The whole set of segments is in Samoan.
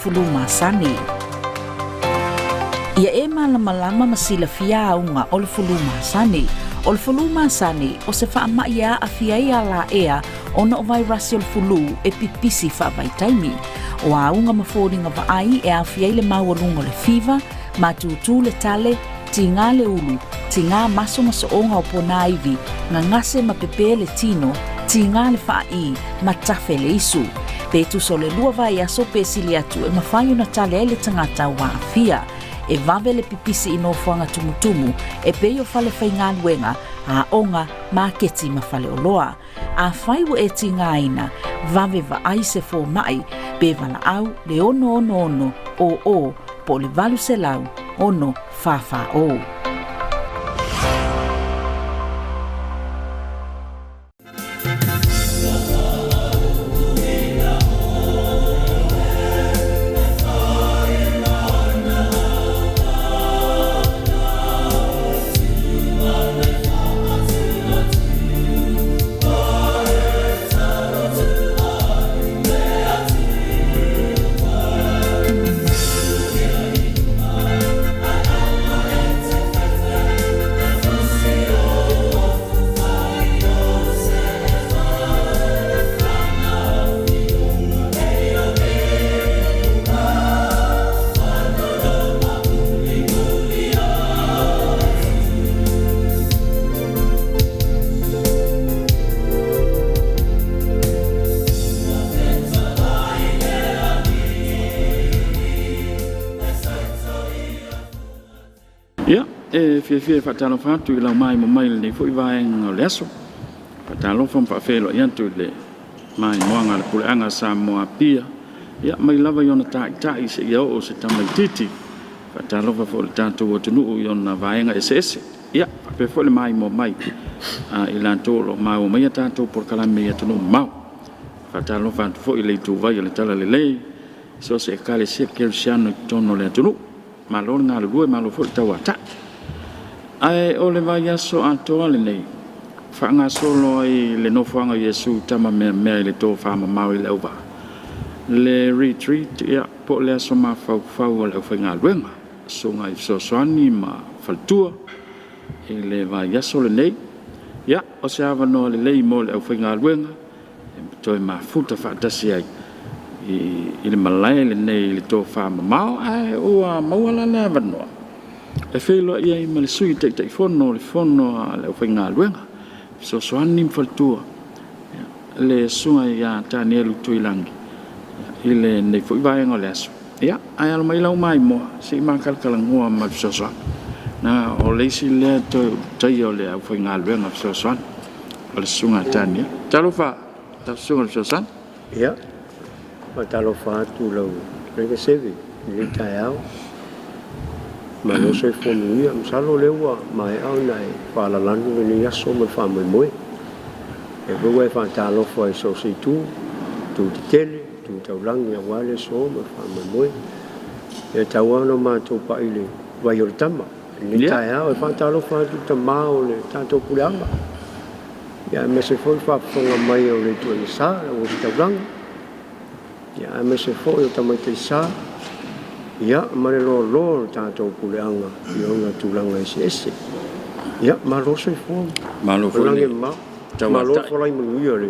fulu masani. Ia e malamalama ma silafia auga o le fulu masani. O le fulu masani, o se faamai e aafia ai alaea ona o vairasi o le fulu e pipisi faavaitaimi. O auga ma foliga vaai e aofia ai le maualuga o le fiva, matutu le tale, tigā le ulu, tigā maso ma sooga o ponāiwi, gagase ma pepē le tino, tigā le faaī, ma tafe le isu. Pe tusa o le 2 vaiaso pe sili atu e mafai ona tale ai le tagata ua aafia. E vave le pipisi i nofoaga tumutumu e pei o fale faigaluega, aoga, maketi ma faleoloa. Afai ua e tigaina, vave vaai se fomai, pe valaau le 666 00 po o le 800 6 440. Ia, e fiafia e faatalofa atu i lau maimoa mai i lenei foi vaega o le aso. Faatalofa ma faafeiloai atu i le maimoaga a le Puleaga a Samoa Apia, ia mai lava i ona taitai seia oo se tamaitiiti. Faatalofa foi i le tatou atunuu i ona vaega eseese. Ia, faapea foi le maimoa mai a i latou o lo o maua mai a tatou polokalame i atunuu mamao. Faatalofa atu foi i le ituvai o le Talalelei, so o se Ekalesia Kerisiano i totonu o le atunuu. Malo le galulue, malo foi le tauatai. Ae o le vaiaso atoa lenei, faagasolo ai le nofoaga o Iesu Tama Meamea i le tofamamao i le auvaa. Le retreat, ia, po o le aso mafaufau o le aufaigaluega, susuga i fesoasoani ma faletua i le vaiaso lenei. Ia, o se avanoa lelei mo le aufaigaluega e toe mafuta faatasi ai i le malae lenei i le tofamamao, ae ua maua la le avanoa e feiloai ai ma le Sui Taitaifono o le Fono a le Aufaigaluega, Fesoasoani ma Faletua, le Susuga ia Tanielu Tuilagi i lenei foi vaega o le aso. Ia, ae alo mai lau maimoa se i makalakalanoa ma le fesoasoani. Na o le isi lea toe ulutaia o le aufaigaluega fesoasoani o le Susuga a Tanielu. Talofa, lau Susuga i le Fesoasoani. Ia, faatalofa atu lau fetalaiga Seve i lenei taeao. Malo le soifua manuia. Masalo o lea ua maea ona e faalalanu lenei aso ma le faamoemoe. O lea foi ua e faatalofa i so o se itu, itu tetele, itu taulagi aua le aso ma le faamoemoe. E tatau lava ona matou pai i le vai o le tama. I lenei taeao e faatalofa atu i le tama o le tatou puleaga. Ia, aemaise foi le faafofoga mai o le Ituaiga Sa, le Auositaulaga, ia, aemaise foi o Tamaitai Sa, ia, ma le loaloa o le tatou puleaga i ona tulaga eseese. Ia, malo le soifua. Malo foi le Lagi e mama. Malo le folai manuia le.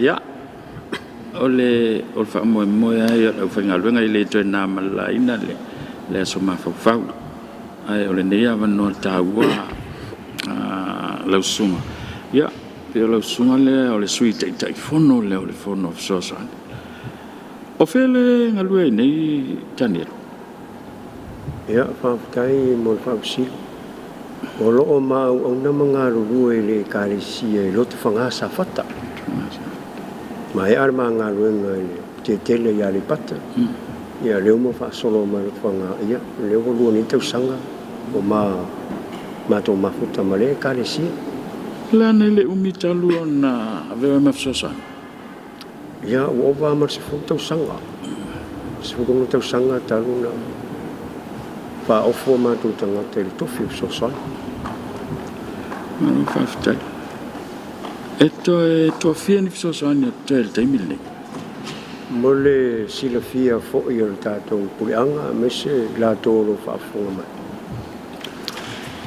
Ia, o le faamoemoe lava ia o le aufaigaluega e le toe na ma le laina le aso mafaufau. Ae o lenei avanoa taua lau susuga, ia, pei o lau susuga lea o le Sui Taitaifono lea o le Fono Fesoasoani. O fea le galue ai nei Tanielu? Ia, faafetai mo le faafesili. O lo o ma auauna ma galulue i le Ekalesia i Lotofaga Safata. Maea le ma galuega i le Petele i Aleipata. Ia, lea ua ma faasolo mai Lotofaga, ia, lea ua 2 nei tausaga o ma matou mafuta ma lea Ekalesia. Leaga e le umi talu ona avea oe ma fesoasoani. Ia, ua ova ma le 10 tausaga, 16 tausaga talu ona faaofo o matou tagata i le tofi o fesoasoani. Malo faafetai. E toe toafia ni fesoasoani o totoe i le taimi lenei? Mo le silafia foi o le tatou puleaga aemaise i latou o lo o faafofoga mai,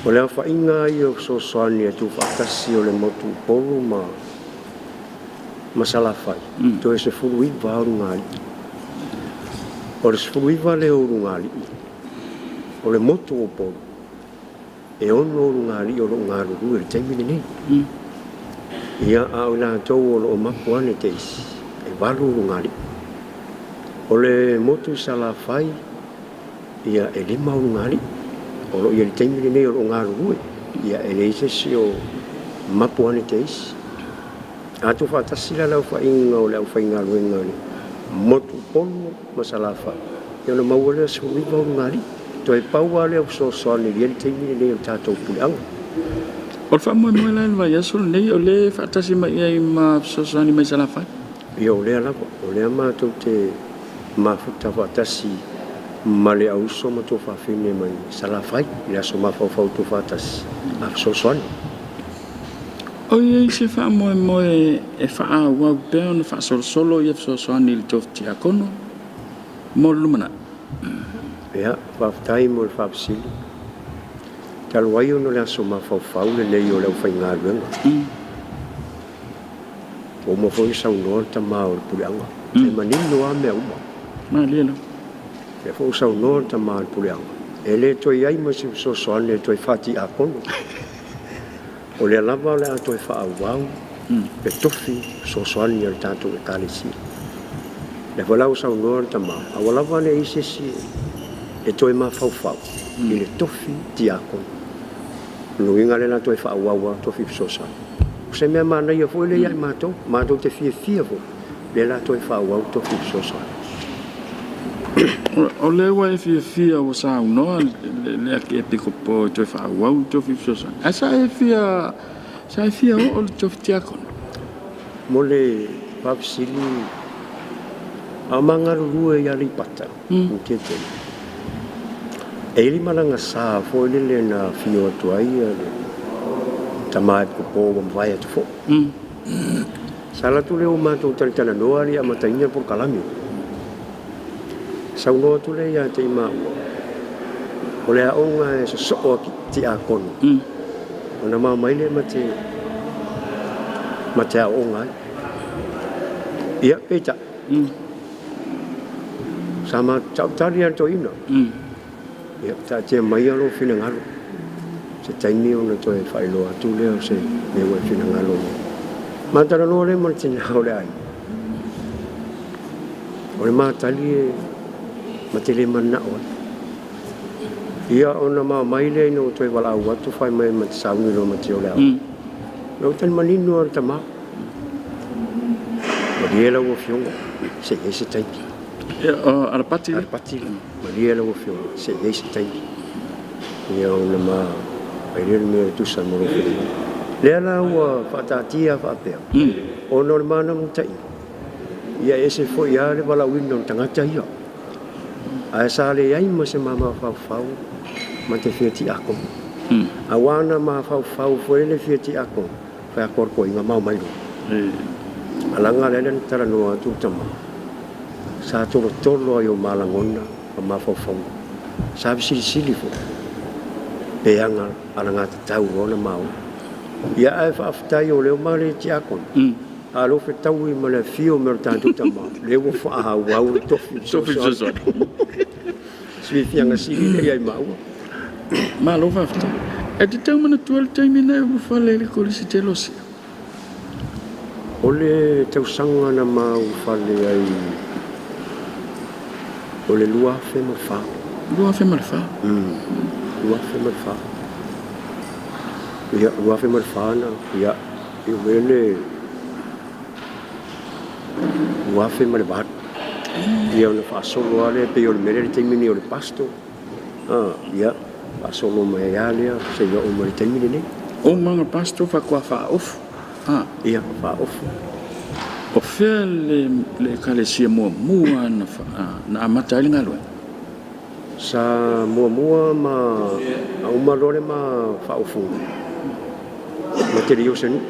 o le aofaiga lava ia o fesoasoani a tuufaatasi o le motu Upolu ma ma Salafai, toe 19 lava ulugalii. O le 19 lea o ulugalii, o le motu o Upolu, e 6 ulugalii o lo o galulue i le taimi lenei. Ia, a o i latou o lo o mapu ane te isi, e 8 ulugalii. O le motu i Salafai, ia, e 5 ulugalii o lo o i ai i le taimi lenei o lo o galulue. Ia, e leai se isi o mapu ane te isi. A tuufaatasi la le aofaiga o le aufaigaluega a le motu Upolu ma Salafai, ia ona maua lea o le 19 ulugalii. Toe pau lava lea o fesoasoani i le taimi lenei o le tatou puleaga. O le faamoemoe la i le vaiaso lenei, o lea e faatasi mai i ai ma fesoasoani mai Salafai? Ia, o lea lava, o lea matou te mafuta faatasi ma le auuso ma tuafafine mai Salafai i le aso mafaufau tuufaatasi a fesoasoani. O i ai se faamoemoe e faaauau pea ona faasolosolo ia fesoasoani i le tofi tiakono mo le lumanai? Ia, faafetai mo le faafesili. Talu ai ona o le aso mafaufau lenei o le aufaigaluega, ua uma foi ona saunoa le tama o le puleaga, e manino lava mea uma. Malie lava. Lea foi ua saunoa le tama o le puleaga, e le toe i ai ma se fesoasoani e toe faatiakono. O lea lava o le a toe faaauau le tofi fesoasoani a le tatou Ekalesia. Lea foi la ua saunoa le tama, aua lava ne i i se isi e toe mafaufau i le tofi tiakono. O le uiga lea o le a toe faaauau lava tofi fesoasoani. O se mea manaia foi lea ia i matou, matou te fiafia foi, lea o le a toe faaauau tofi fesoasoani. O lea ua e fiafia ua saunoa le Akiepikopo e toe faaauau le tofi fesoasoani. Ae sa e fia, sa e fia oo i le tofi tiakono? Mo le faafesili, a o ma galulue i Aleipata, Mutiatele, e i ai le malaga sa foi lele na afio atu ai le tama epikopo ua mavae atu foi. Sa alu atu lea ua matou talatalanoa le i amataina le polokalame. Saunoa atu lea ia te i maua, o le aoga e sosoo a tiakono, ona ma omai lea ma te aooga ai. Ia, peitai, sa ma tautali lava le toeaina. Ia, taatia maia lou finagalo, se taimi ona toe faailoa atu lea o se mea ua e finagalo i ai. Ma talanoa lea ma le tina o le aiga. O le matali e ma te le mananao ai. Ia, ona ma omai lea ina ua toe valaau atu fai mai ma te sauni loa ma te o le aoga. Na ou tali manino lava i le tama. Malie lau Afioga, se i i ai se taimi. Ia, o Alapati lea? Alapati lea. Malie lau Afioga, se i i ai se taimi. Ia, ona ma fai lea le mea e tusa ma lou finagalo. Lea la ua faataatia faapea, ona o le manamataia, ia e ese foi lava le valaauina o le tagata ia. Ae sa leai ma se ma mafaufau ma te fia tiakono. Aua na mafaufau foi le fia tiakono, fai atu a le toeaina ma omai loa. Alaga lea na talanoa atu le tama, sa tolotolo ai o malagona ma mafaufauga. Sa fesilisili foi, pe aga alagatatau loa ona maua. Ia ae faafetai o lea ua ma le tiakono. A o lea ua fetaui ma le afio mai o le tatou tama, lea ua faaauau le tofi fesoasoani. Fiafiaga sili lea ia i maua. Malo faafetai. E te tau manatua le taimi na e ulufale ai i le Kolisi Teolosia? O le tausaga na ma ulufale ai o le 2004. 2004? 2004. Ia, 2004 na, ia, i o le 2008. Ia ona faasolo lava lea, pei o le mea lea i le taimi nei o le pastor. Ia, faasolo mai ai lava lea seia oo mai i le taimi lenei. O maga pastor faatoa faaofu. Ia, faaofu. O fea le ekalesia muamua na amata ai le galuega? Sa muamua ma uma loa le ma faaofuga ma te le i o se nuu.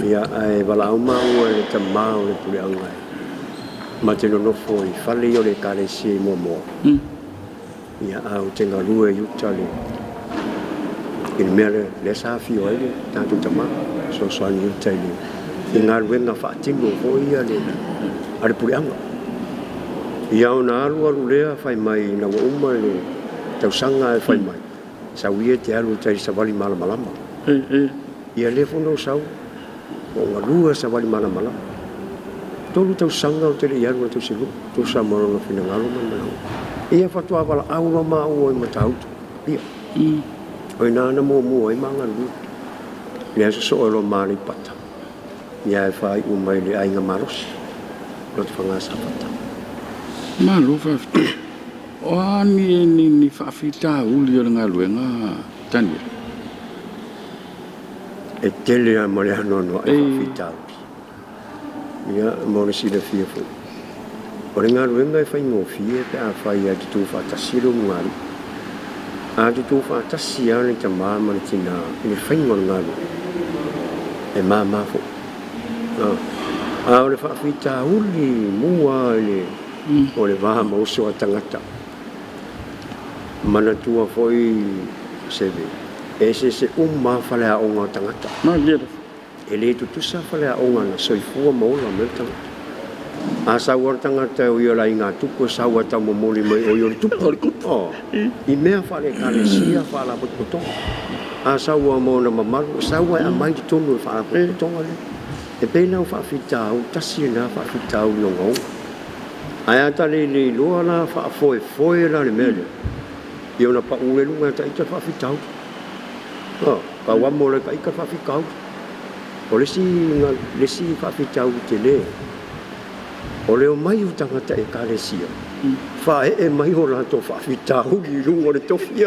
Ia, ae valaau maua i le tamā o le puleaga e ma te nonofo i fale ia o le Ekalesia i Moamoa. Ia, ae ou te galue i uta le i le mea lea, lea sa afio ai le tatou tamā, fesoasoani i uta i le i galuega faatino foi ia le a le puleaga. Ia ona alu alu lea fai mai ina ua uma le tausaga ae fai mai, sau ia e te alu i tai i le savali malamalama. Ia lea foi na ou sau, ua ou galue i le savali malamalama. 3 tausaga ou te le i alu ai i tausinuu, tusa ma lona finagalo ma le manaoga. Ia faatoa valaau loa maua i Matautu, ia. O i ina na muamua ai ma galue. Lea sosoo loa ma Aleipata, ia ae faaiu mai i le Aiga Malosi, Lotofaga Safata. Malo faafetai. O a ni faafitauli o le galuega, Taniela? E tele lava ma le anoanoai faafitauli. Ia, mo le silafia foi, o le galuega e faigofie pe afai e tutu faatasi le ulugalii. A tutu faatasi lava le tama ma le tina i le faiga o le galuega, e mama foi. A o le faafitauli mua i le o le va ma uso a tagata, manatua foi Seve, e eseese uma lava faleaoga o tagata. E le tutusa faleaoga na soifua ma ola mai le tagata. A sau lava le tagata e o i o le aiga tupu e sau lava e taumomoli mai o i o le tupu. O le tupu. Oh, i mea faale-ekalesia, faalapotopotoga. A sau lava ma ona mamalu, e sau lava e aumai i totonu o le faalapotopotoga lea. E pei la o faafitauli, tasi lena faafitauli ogaoga. Ae a ta le iloa la faafoefoe la le mea lea, ia ona pau lea i luga e ta ita le faafitauli. Oh, tau amo loa e ta ita le faafitauli. O le isi, le isi faafitauli tele, o le omai o tagata ekalesia, faaee mai o latou faafitauli i luga o le tofi.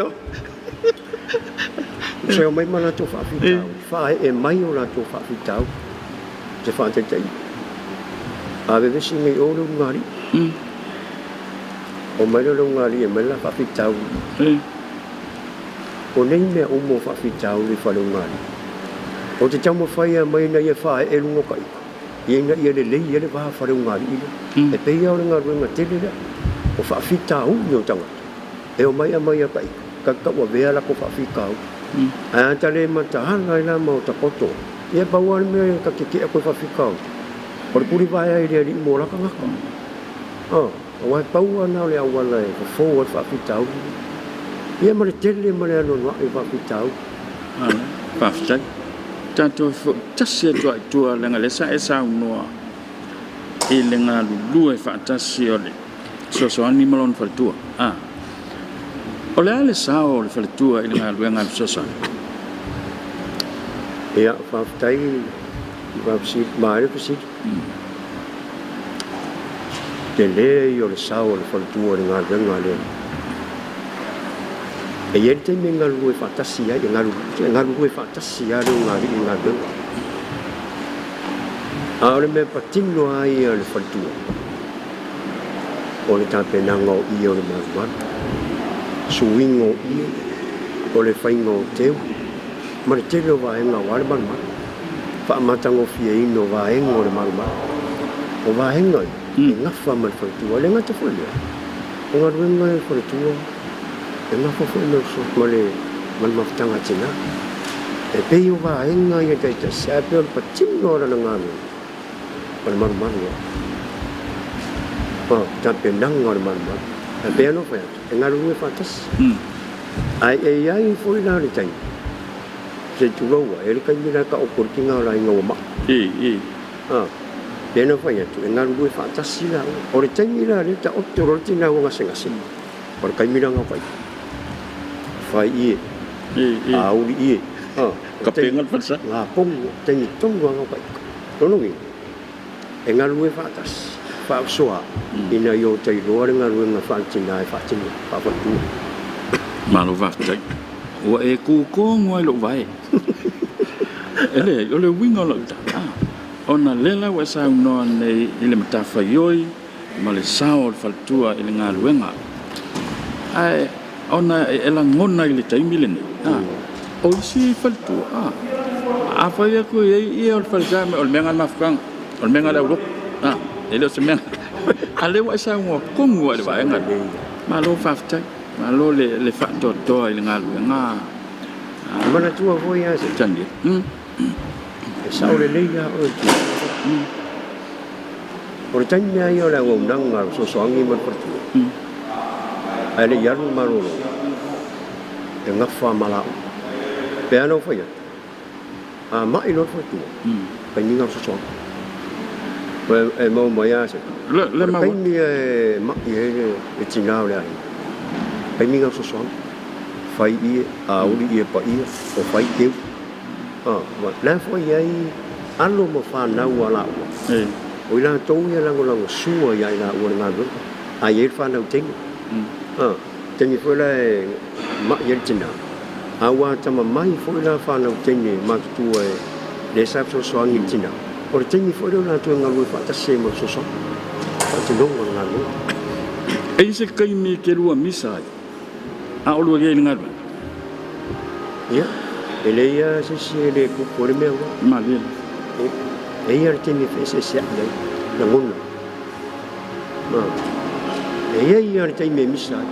Se omai ma latou faafitauli, faaee mai o latou faafitauli. Se faataitaiga, a vevesi nei o le ulugalii, omai lea o le ulugalii e aumai le la faafitauli. O nei mea uma o faafitauli i fale ulugalii, o te taumafai e aumai ina ia faaee luga o taita, ia ina ia lelei ai le va fale ulugalii lea. E pei lava o le galuega tele lea, o faafitauli o tagata, e omai aumai ia taita, ta te tauavea latou faafitauli. Ae a ta le mataala ai la ma o takoto, ia pau lava le mea e ta te tea koe faafitauli, o le tulivae ai i le Alii mo la tagata. Aua e pau lava lena o le auala e fofo ai le faafitauli. Ia ma le tele ma le anoanoai o faafitauli. Faafetai. Tatou foi tasi atu ai tua leaga lea sa e saunoa i le galulue faatasi o le fesoasoani ma lona faletua. O le a le sao o le faletua i le galuega a le fesoasoani? Ia, faafetai faafesili, maea le fesili. Tele ia o le sao o le faletua i le galuega a le Alii. E i ai le taimi e galulue faatasi ai, e galulue faatasi lava le ulugalii i le galuega. A o le mea patino lava ia a le faletua, o le tapenaga o ie o le malumalu, suiga o ie, o le faiga o teu, ma le tele o vaega aua le malumalu, faamatagofieina o vaega o le malumalu. O vaega ia, e gafa ma le faletua. E le gata foi i lea, o galuega ia a le faletua, e gafa foi ma le mafutaga a tina. E pei o vaega ia taitasi, ae pei o le patino o lana galuega, o le malumalu lava. O tapenaga o le malumalu. Ae pei lava ona ou fai atu, e galulue faatasi. Ae e i ai foi la le taimi, se i tulou ai, e le taimi la e taoto ai le tina o le aiga ua mai. Pei ona fai atu, e galulue faatasi la. O le taimi la lea e taoto loa le tina ua gasegase, o le taimi la na o tai. Fai ie, auli ie. Kapenga le falesa. Ngā pongo, taimi tonu lava na o tai. Lona uiga, e galulue faatasi, faasoa, ina ia o tailoa le galuega faale-tina e faatino, faafaletua. Malo faafetai. Ua e kūkō ai lou vae. E leai, o le uiga o lau tala, ona lea la ua e saunoa nei i le matafaioi ma le sao o le faletua i le galuega. Ae ona e lagona i le taimi lenei, o isi faletua, Afai atu i ai ia o le falesa o le mea lena le mafuaaga, o le mea lena a le aulotu. E le o se mea. A o lea ua e saunoa tonu lava i le vaega lea. Malo faafetai, malo le faatoatoa i le galuega. E manatua foi lava se Tanielu. E sao lelei lava oe i le O le taimi lava ia o le auaunaga a le fesoasoani ma le faletua, ae le i alu le malolo, e gafa ma laua. Pe a na ou fai atu, a mai loa le faletua, taimi na o le fesoasoani. E maua mai lava se. Le O le maua. Taimi e mai ai le tina o le aiga, taimi na o le fesoasoani. Fai ie, auli ie paia, o fai teu. La foi i ai alo ma fanau a laua. O i latou ia lagolagosua ia i laua i le galuega, a i ai le fanau teine. Taimi foi la e mai ai le tina, a ua atamamai foi la fanau teine matutua e lea sa fesoasoani i le tina, o le taimi foi lea o latou e galue faatasi ai ma le fesoasoani, faatinoga o le galuega. E i se taimi e te lua misa ai, a o lua i ai i le galuega? Ia, e leai lava se isi e le tupu ai le mea lena. Malie. E i ai le taimi e feeseeseai ai lagona. E i ai lava le taimi e misa ai.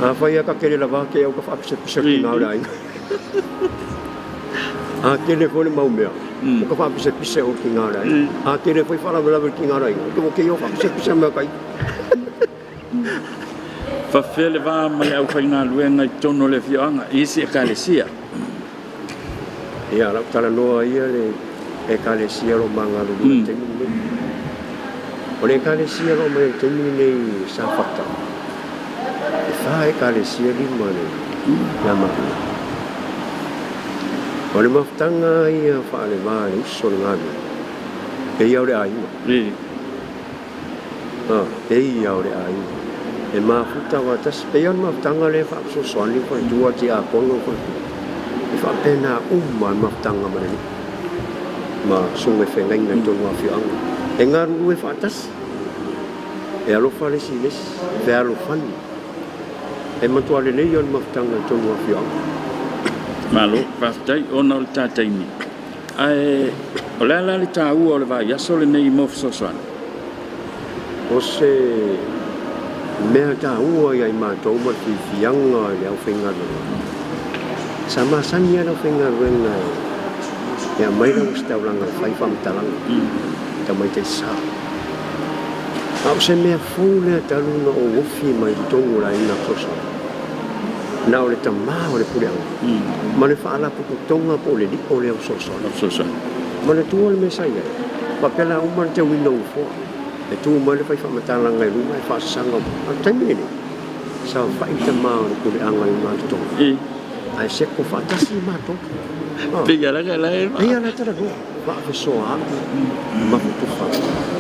Afai lava ka tele lava ke au ka faapisapisa le tiga o le aiga. A tele foi le mau mea, o ka faapisapisa o le tiga o le aiga. A tele foi faalavelave i le tiga o le aiga, o ke o faapisapisa mea kai. Faafefea le va ma le aufaigaluega i totonu o le afioaga i isi ekalesia? Ia, lau talanoa ia le ekalesia o lo o magalulue i le taimi lenei. O le ekalesia o lo o mai i le taimi lenei Safata, e 4 ekalesia 5 le amatua. O le mafutaga ia faaleva le uso o le galuega, e ia o le aiga. E ia o le aiga. E mafuta faatasi. E ia o le mafutaga lea e faafesoasoani faletua tiakono faletua. E faapena uma le mafutaga ma le alii ma susuga i feagaiga i totonu o afioaga. E galulue faatasi. E alofa le isi i le isi. E fealofani. E matua lelei o le mafutaga i totonu o afioaga. Malo, faafetai ona o le ta taimi. Ae o le a la le taua o le vaiaso lenei mo fesoasoani? O se mea taua ia i matou ma le fiafiaga i le aufaigaluega. Sa masani lava le aufaigaluega e aumai lau ositaulaga e fai faamatalaga, tamaiti sa. A o se mea fou lea talu na ou ofi mai i totonu o le aiga fesoasoani. Na o le tamā o le puleaga ma le faalapotopotoga po o le lio lea o fesoasoani. Manatua le mea sa i ai, faapea la uma le teuina o nofoa. E tu mai le fai faamatalaga i luga e faasasaga. A o le taimi lenei, saofai le tamā o le puleaga i ugatotonu. Ae seko faatasi i matou. Pei ala la e Pei ala talanoa, faafesoaai, mafutufa.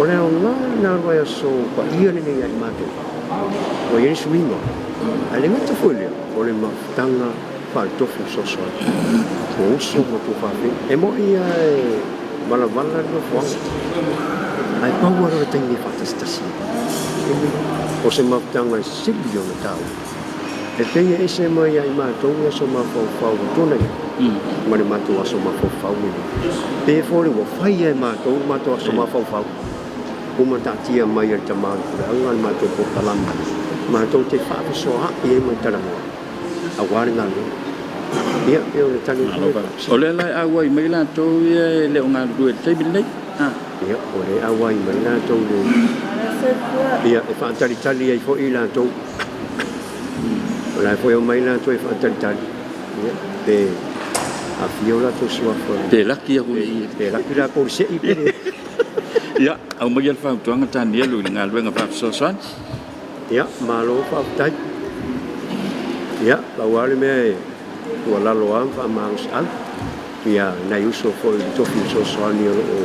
O le aoga lena o le vaiaso paia lenei ia i matou. Ua i ai le suiga. Ae le gata foi lea, o le mafutaga faaletofi fesoasoani. Ua uso ma tuafafine. E moni lava e valavala le nofoaga, ae pau lava lea o le taimi e faatasitasi ai. O se mafutaga e sili ona taua. E pei e ese mai ia i matou i aso mafaufau ua tuanai atu ma le matou aso mafaufau lenei. Pe foi le ua fai e matou le matou aso mafaufau, uma taatia mai e le tamā o le puleaga le matou polokalame, matou te faafesoaai ai ma le talanoa aua le galuega. Ia, e o le tali atu lea. O lea la e auai mai latou ia e le o galulue i le taimi lenei. Ia, o lea e auai mai latou le. Ia, e faatalitali ai foi latou. O la foi o mai latou e faatalitali. Ia, pe afio latou suafa. Pe laki aku i. Pe laki latou i le sei pe le. Ia, au mai le fautuaga Tanielu i le galuega faafesoasoani. Ia, malo faafetai. Ia, pau lava le mea e tuualalo lava ma faamalosiau. Ia, nai uso foi i le tofi fesoasoani o lo o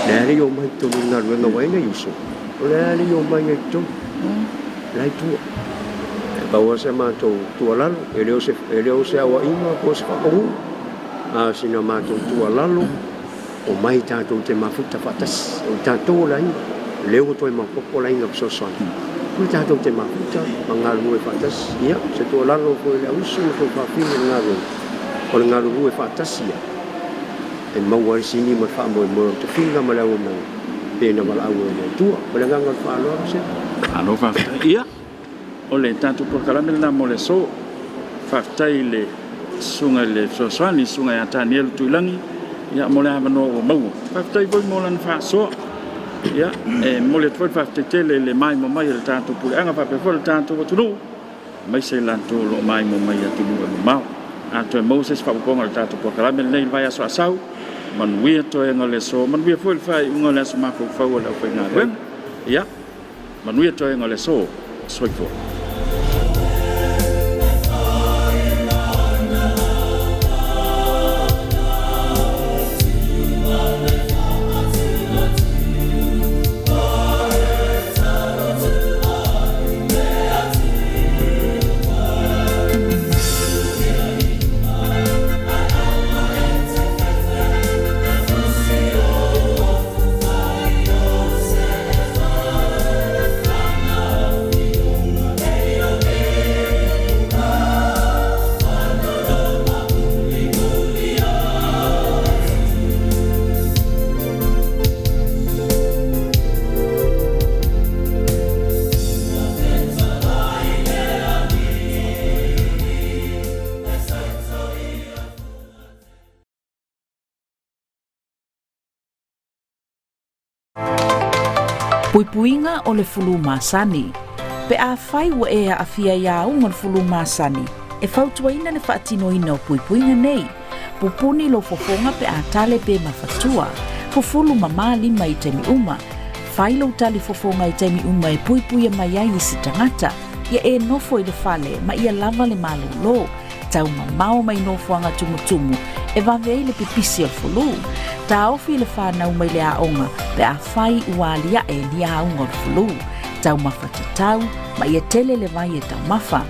le a le i omai i totonu o le galuega ua i ai nai uso, o le a le i omai ai i totonu, la e tua. E pau lava se matou tuualalo, e le o se auaiga po o se faatonuga, a o sina matou tuualalo, omai tatou te mafuta faatasi. O tatou o le aiga, lea ua toe maopoopo le aiga fesoasoani. O tatou te mafuta ma galulue faatasi. Ia, se tuualalo foi i le auuso ma tuafafine i le galuega. O le galulue faatasi ia e maua ai le sini ma le faamoemoe o le tofiga ma le auaunaga pe na valaau ai e le Atua. Ma le agaga o le faaaloalo Seve. Malo faafetai. Ia, o le tatou polokalame lena mo le aso. Faafetai i le susuga i le fesoasoani, le susuga ia Tanielu Tuilagi, ia mo le avanoa ua maua. Faafetai foi mo lana faasoa. Ia, e momoli atu foi le faafetai tele i le maimoa mai a le tatou puleaga faapea foi le tatou atunuu, aemaise i latou o lo o maimoa mai i atunuu e mamao. A toe maua se isi faaopoopoga o le tatou polokalame lenei i le vaiaso a sau, manuia toega o le aso, manuia foi le faaiuga o le aso mafaufau o le aufaigaluega. Ia, manuia toega o le aso. Soifua. Puipuiga o le fulu masani. Pe afai ua e aafia i auga o le fulu masani, e fautuaina le faatinoina o puipuiga nei. Pupuni lou fofoga pe a tale pe mafatua. Fufulu mamā lima i taimi uma. Fai lou tali fofoga i taimi uma e puipuia mai ai isi tagata. Ia e nofo i le fale ma ia lava le malōlō. Taumamao mai nofoaga tumutumu e vave ai le pipisi o le fulu. Taofi le fanau mai le aoga pe afai ua aliae ni auga o le fulu. Taumafa tatau ma ia tele le vai e taumafa.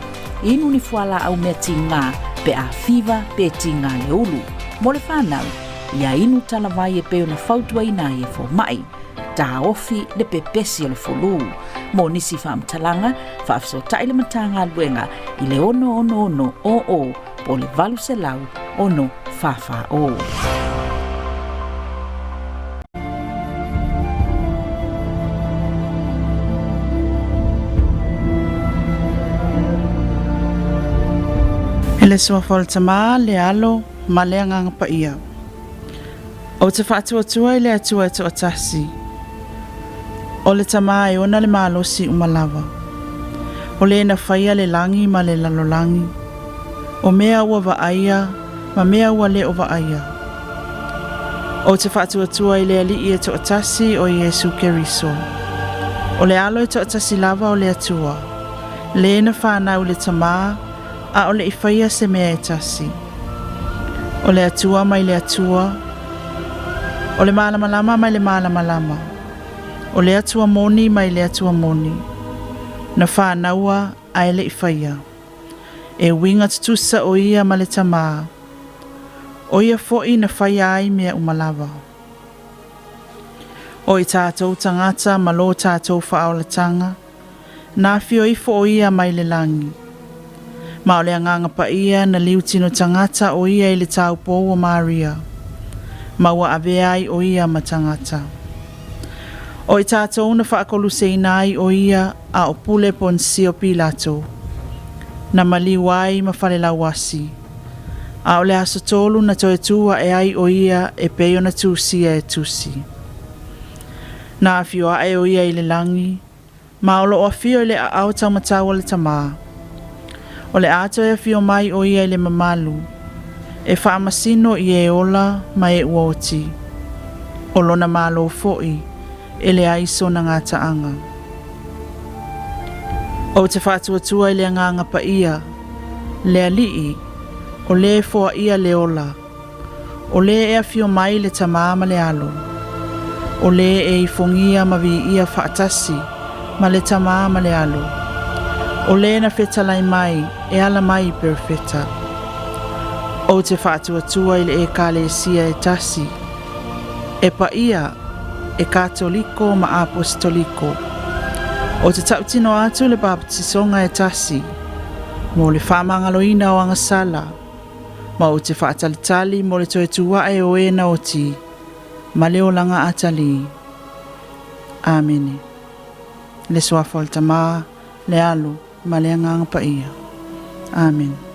Inu ni fualaau mea tigā pe a fiva pe tigā le ulu. Mo le fanau, ia inu talavai e pei ona fautuaina ai e fomai. Taofi le pepesi o le fulu. Mo nisi faamatalaga, faafesootai le Matagaluega i le 666 00 po o le 800 6 440. I le Suafa o le Tama, le Alo, ma le Agaga Paia. Ou te faatuatua i le Atua e toatasi, o le Tama e ona le malosi uma lava, o le na faia le lagi ma le lalolagi, o mea ua vaaia ma mea ua le o vaaia. Ou te faatuatua i le Alii e toatasi o Iesu Keriso, o le Alo e toatasi lava o le Atua, le na fanau i le Tama, a o le i faia se mea e tasi. O le Atua mai le Atua, o le malamalama mai le malamalama, o le Atua moni mai le Atua moni, na fanaua ae le i faia. E uiga tutusa o ia ma le Tamā, o ia foi na faia ai mea uma lava. O i tatou tagata ma lo tatou faaolataga, Na afio ifo o ia mai le lagi. Ma o le Agaga Paia na liutino tagata o ia i le taupou o Maria, ma ua avea ai o ia ma tagata. O i tatou na faakoluseina ai o ia a o pule Ponsio Pilato, na maliu ai ma falelauasi, a o le aso tolu na toe tu ae ai o ia e pei ona tusia e tusi. Na afio ae o ia i le lagi, ma o lo o afio i le aao taumatau o le Tamā. O le a toe afio mai o ia i le mamalu, e faamasino i e ola ma e ua oti. O lona Malo foi, e leai sona gataaga. Ou te faatuatua i le Agaga Paia, le Alii, o le e foaia le ola, O lē e afio mai le Tamā ma le Alo. O lē e ifogia ma viia faatasi ma le Tamā ma le Alo. O lē na fetalai mai e ala mai i Perofeta. Ou te faatuatua i le Ekalesia e tasi, e paia, e Katoliko ma Apositoliko. Ou te tautino atu le Bapatisoga e tasi, mo le faamagaloina o agasala. Ma ou te faatalitali mo le toe tu ae o e na oti, ma le olaga atalii. Amene. I le Suafa o le Tamā, le Alo, ma le Agaga Paia. Amene.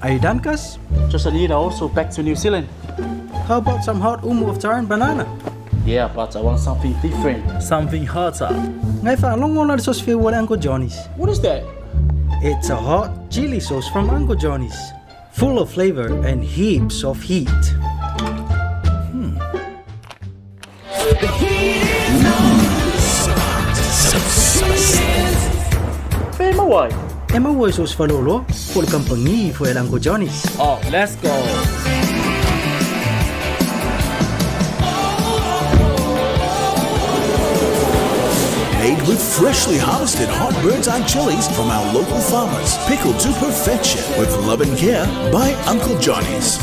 Are you done, cuz? Just a need also back to New Zealand. How about some hot umu of taro and banana? Yeah, but I want something different. Something hotter. Ngai whaalongo na le sauce whiu a Uncle Johnny's. What is that? It's a hot chili sauce from Uncle Johnny's. Full of flavor and heaps of heat. Fea e maua ai? E maua i so o se faleoloa, po o le kamupani foi a le Uncle Johnny's. Oh, let's go! Made with freshly harvested hot bird's eye chilies from our local farmers. Pickled to perfection with love and care by Uncle Johnny's.